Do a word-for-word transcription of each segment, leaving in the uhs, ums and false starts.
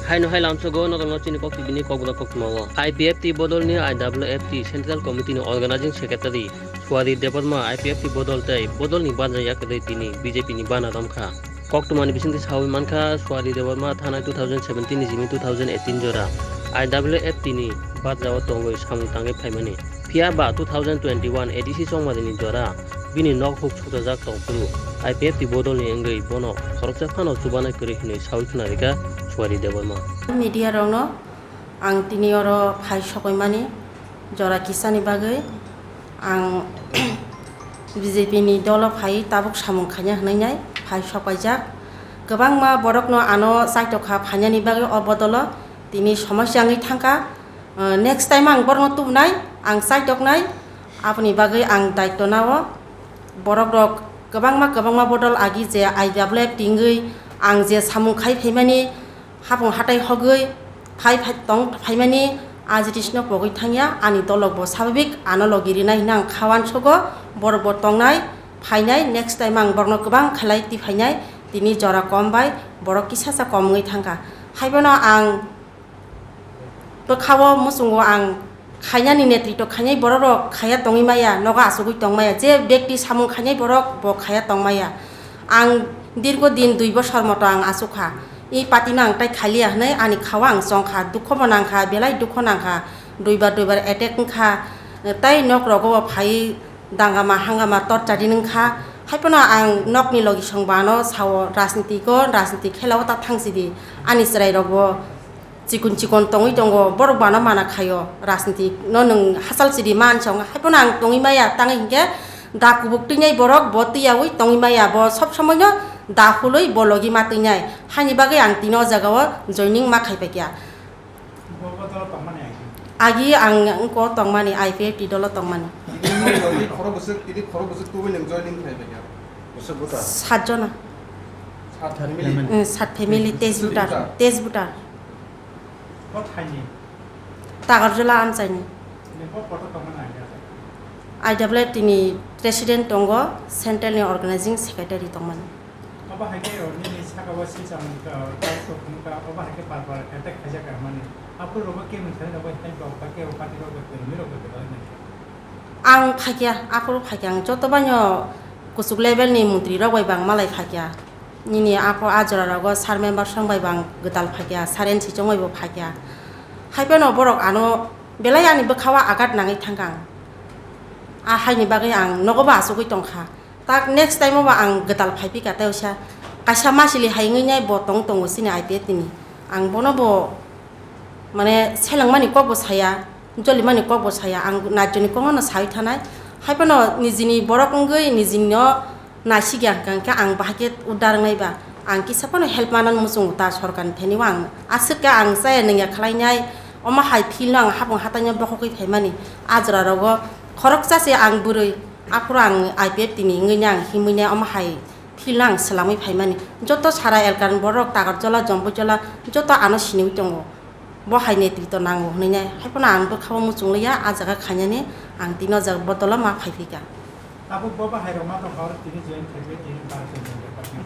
Haino hai lamsogo norokno chini kok tibini kokborok koktwma o. I P F T bodolni I W F T Central Committee ni Organizing Secretary Suari Debbarma I P F T bodol tei bodolni banja yakarwi tini B J P ni bana romkha. Koktwmani bisingtwi sawi mankha, Suari Debbarma thanai two thousand seventeen ni simi two thousand eighteen jora I W F T ni banja o tongwi samung tangwi phaimani. Phiya ba two thousand twenty-one A D C chongmani ni jora bini nok huk sukjajak tong phuru I P F T bodolni wngwi bono khoroksa phano chubanai kwrwi hwnwi sawi khna rikha Suari Debbarma. Media rokno ang tini oro phai sokoimani jora kisani bagwi ang B J P ni dolo phai tabuk samung khaina hwnwi nai phai sokaijak. Kwbangma borokno ano chaitokha phainani bagwi o bodolo tini somosya wngwi thangkha. Uh, next time ang borokno tubunai, ang chaitoknai, aboni bagwi ang daityo nao. Borok rok kwbangma kwbangma bodol agi je I W F tingwi ang je samung khai phaimani, hapung hatai hogwi phai phai tong phaimani, a jinisno pogwi thangya, ani dolok bo sababik ano logi rinai hwnwi ang kha uansugo, borok bo tongnai, phainai, next time ang borokno kwbang khlai twi phainai, tini jora kom bai borok kisa sa kom wngwi thangkha. Haibono ang Bwkhao muchungo ang khainani netritw khainai borok rok khaya tongwi maya, nogo achugwi tong maya, je bekti samung khainai borok bo khaya tong maya. Ang dirgo din dui bosor moto ang achukha. I party no ang tai khaliya hwnwi ani khao ang chongkha, dukho bo nangkha, belai dukho nangkha, duibar duibar attack wngkha, tai nok rogo bo phai dangama hangama torchari wngkha. Haiphano ang nokni logi song bano sao, rajniti ko, rajniti khelao ta thangsidi, ani chwrai rok bo chikon chikon tongwi tongo, borok bana mana khaio, rajniti no nwng hachal chidi man song, haiphano ang tongwi maya, tangwi hinkhe da kubuk twinai borok bo twiyaui tongwi maya, bo sob somoi no da hulwi bo logi ma twinai, haini bagwi ang tini o jaga o joining ma khaipaikha. Agi ang wngko tongmani, I P F T dolo tongmani. Tini khoro bwswk, tini khoro bwswk tubui nwng joining khaipaikha? Sat jona. Sat family? Eh, sat family, Tej Butar, Tej Butar. Tagarjala amchaini. I W F T ni president tongo, central ni organizing secretary tongmani. Ang phaikya, aphuru phaikya, ang joto baino kuchuk level ni montri rok bai bang malai phaikya. Nini apho a jora rogo sir member song bai bang gwtal phaikya, sir N C chongbai bo phaikya. Haiphano borok ano belai ani bwkhao agat nangwi thangkha ang. A haini bagwi ang nogo bo achugwi tongkha. Tak next time o bo ang gwtal phaiphikha tei usa kaisa masili hai wngwi nai bo tong tongo chini I P F T ni. Ang bono bo mane selengmani kok bo saya, jolimani kok bo saya, ang naijoni kok no sawi thanai. Haiphano nijini borok wngwi nijini no naisikya hwnkha hwnkhe ang bahai khe udar wngnai ba, ang kisa phano help manani muchungo ta sorkarni thani o ang aswk khe ang chaya nungya khlainai, omo hai field no ang hapung hatai no bokhogwi phaimani, a jora rogo khoroksa se ang bwrwi, aphuru ang I P F T ni wngwi nai ang himwi nai omo hai field no ang swlamwi phaimani, joto sara elkani borok Tagarjala, Jomboijola joto ano siniwi tongo. Bo hai netritw nango hwnwi nai, haiphano ang bwkhao muchung liya, a jaga khainani ang tini o jaga bodolo ma phaiphikha. Tabuk bo bahai rok ma tongkha, oro tini join khaikhe tini bar khe join khe.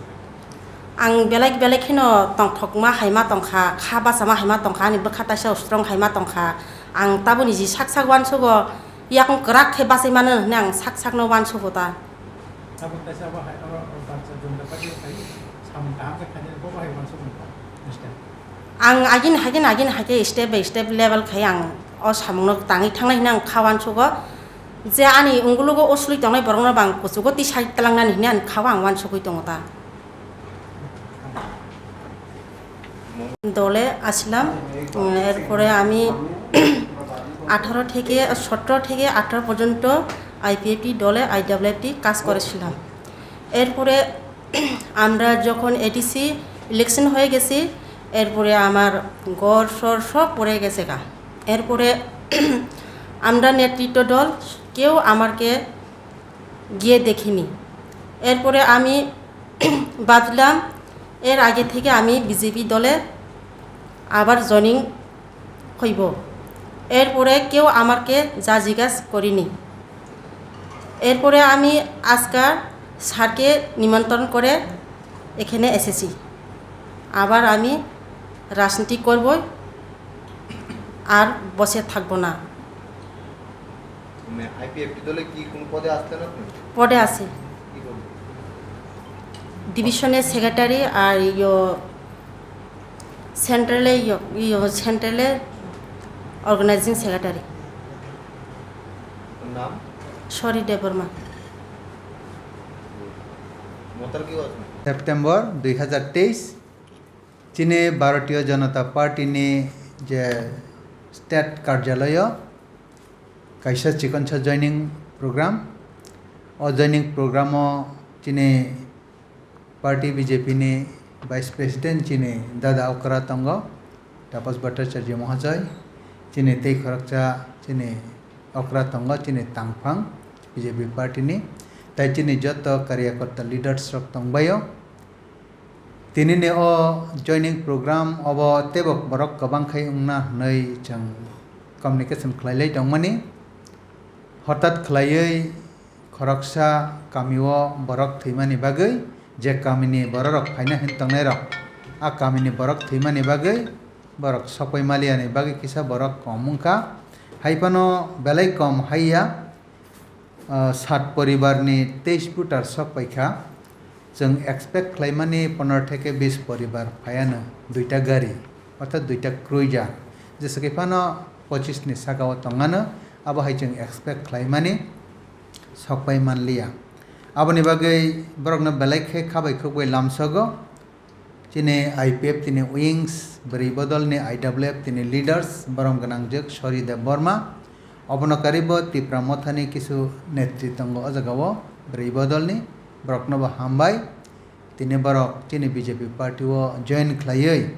Ang belai belai kheno tongthokma hai ma tongkha, kha bachama hai ma tongkha, ani bwkha taisa strong hai ma tongkha. Ang tabukni ji sak sak uansugo, yakung kwrak khe bachai mano hwnwi ang sak sakno uansugo ta. Tabuk kaisa bo hai oro, oro bangsa Jumda Party khai samung kaham khe khainai bo bo hai uansukmung kha, mister. Ang agini hai khe, agini hai khe step by step level khai ang o samungno tangwi thangnai hwnwi ang kha uansugo. Je ani ungulugo o sului tongnai borokno bo ang kuchugo tisai tlangnani hwnwi ang kha o ang uansugwi tongo ta. দলে আসলাম। উম, এরপরে আমি আঠারো থেকে, সতেরো থেকে আঠারো পর্যন্ত আইপিএফটি দলে, আইডাব্লিউএফটি কাজ করেছিলাম। এরপরে আমরা যখন এডিসি ইলেকশন হয়ে গেছি, এরপরে আমার ঘর সর সব পড়ে গেছে গা। এরপরে আমরা নেতৃত্ব দল কেউ আমাকে গিয়ে দেখিনি। এরপরে আমি ভাবলাম, এর আগে থেকে আমি বিজেপি দলে আবার জয়েনিং হইব। এরপরে কেউ আমাকে যা জিজ্ঞাসা করিনি। এরপরে আমি আজকাল স্যারকে নিমন্ত্রণ করে এখানে এসেছি। আবার আমি রাজনীতি করবই, আর বসে থাকবো না। মানে আইপিএফটি দলে কি কোনো পদে আসতেন আপনি? পদে আছি। কি পদে? ডিভিশনের সেক্রেটারি আর ইয়ো সেন্ট্রালে ইয়ো, ইয়ো সেন্ট্রালে অর্গানাইজিং সেক্রেটারি। নাম? সরি দেববর্মা। মতার কি আছে? September dui hazar teis, chini Bharatiya Janata Party ni je state karjalayo kaisa chikonsa joining program. O joining program o chini party B J P ni vice president chini dada okra tongo, Tapas Bhattacharya Mahasai, chini tei khoroksa chini okra tongo, chini tangphang B J P party ni, tai chini joto karyakarta leaders rok tongbaio. Tini ni o joining program obo teibo borok kwbang khai wngna hwnwi chwng communication khlailai tongmani. Hotat khlaiwi khoroksa kamio borok thwimani bagwi, je kamini bororok phaina hin tongnairok, a kamini borok thwimani bagwi borok sokpai maliani bagwi kisa borok kom wngkha. Hai phano belai kom haiya, ah, sat poribarni teis voter sok paikha. Chwng expect khlaimani pondro theke bis poribar phaiano, duita gari, orthat duita cruiser. Jesa khe phano pochis ni saka o tongano, abo hai chwng expect khlaimani sokpai manliya. Aboni bagwi borokno belai khe khabai khukbai lamsogo. Chini I P F tini wings, bwrwi bodolni I W F tini leaders, borom gwnangjwk Sori Debbarma. Obono karibo Tipra Mothani kisu netri tongo o jagao, bwrwi bodolni, boroknobo hambai. Tini borok chini B J P party o join khlaiwi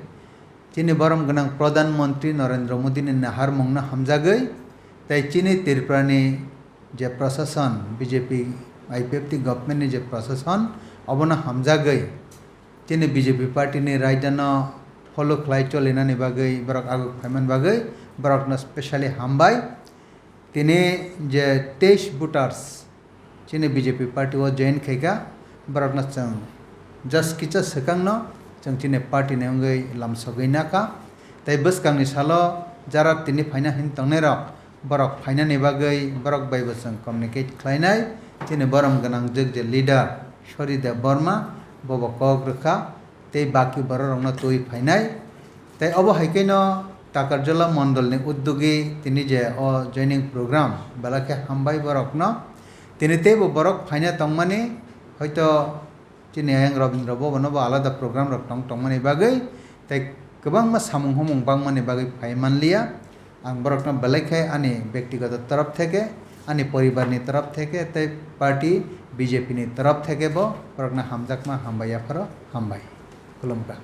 chini borom gwnang Pradhan Mantri Narendra Modi ni naharmungno hamjagwi tei chini Tripura ni je prashasan, B J P I P F T government ni je prashasan obono hamjagwi chini B J P party ni raidano follow khlai cholinani bagwi borok aguk phaimani bagwi borokno specially hambai. Tini je teis voters chini B J P party o join khaikha, borokno chwng just kisa swkangno chwng chini party ni wngwi lamsogwi nakha. Tei bwskangni salo jara tini phaina hin tongnairok, borok phainani bagwi borok bai bo chwng communicate khlainai. Chini borom gwnangjwk je leader Sori Debbarma, bobo kok rwkha. Tei baki bororokno twi phainai. Tei obo hai khe no Takarjala mondolni uddogi tini je o joining program belai khe hambai borokno. Tini teibo borok phaina tongmani, hoito chini ayang Robindra Bhavan o bo alada program rok tong tongmani bagwi, tei kwbangma samung humung bangmani bagwi phai manliya. Ang borokno belai khe ani bektigoto torop theke, ani poribarni torop theke tei party B J P ni torop theke bo borokno hamjakma hambai yapharo hambai. Khulumkha.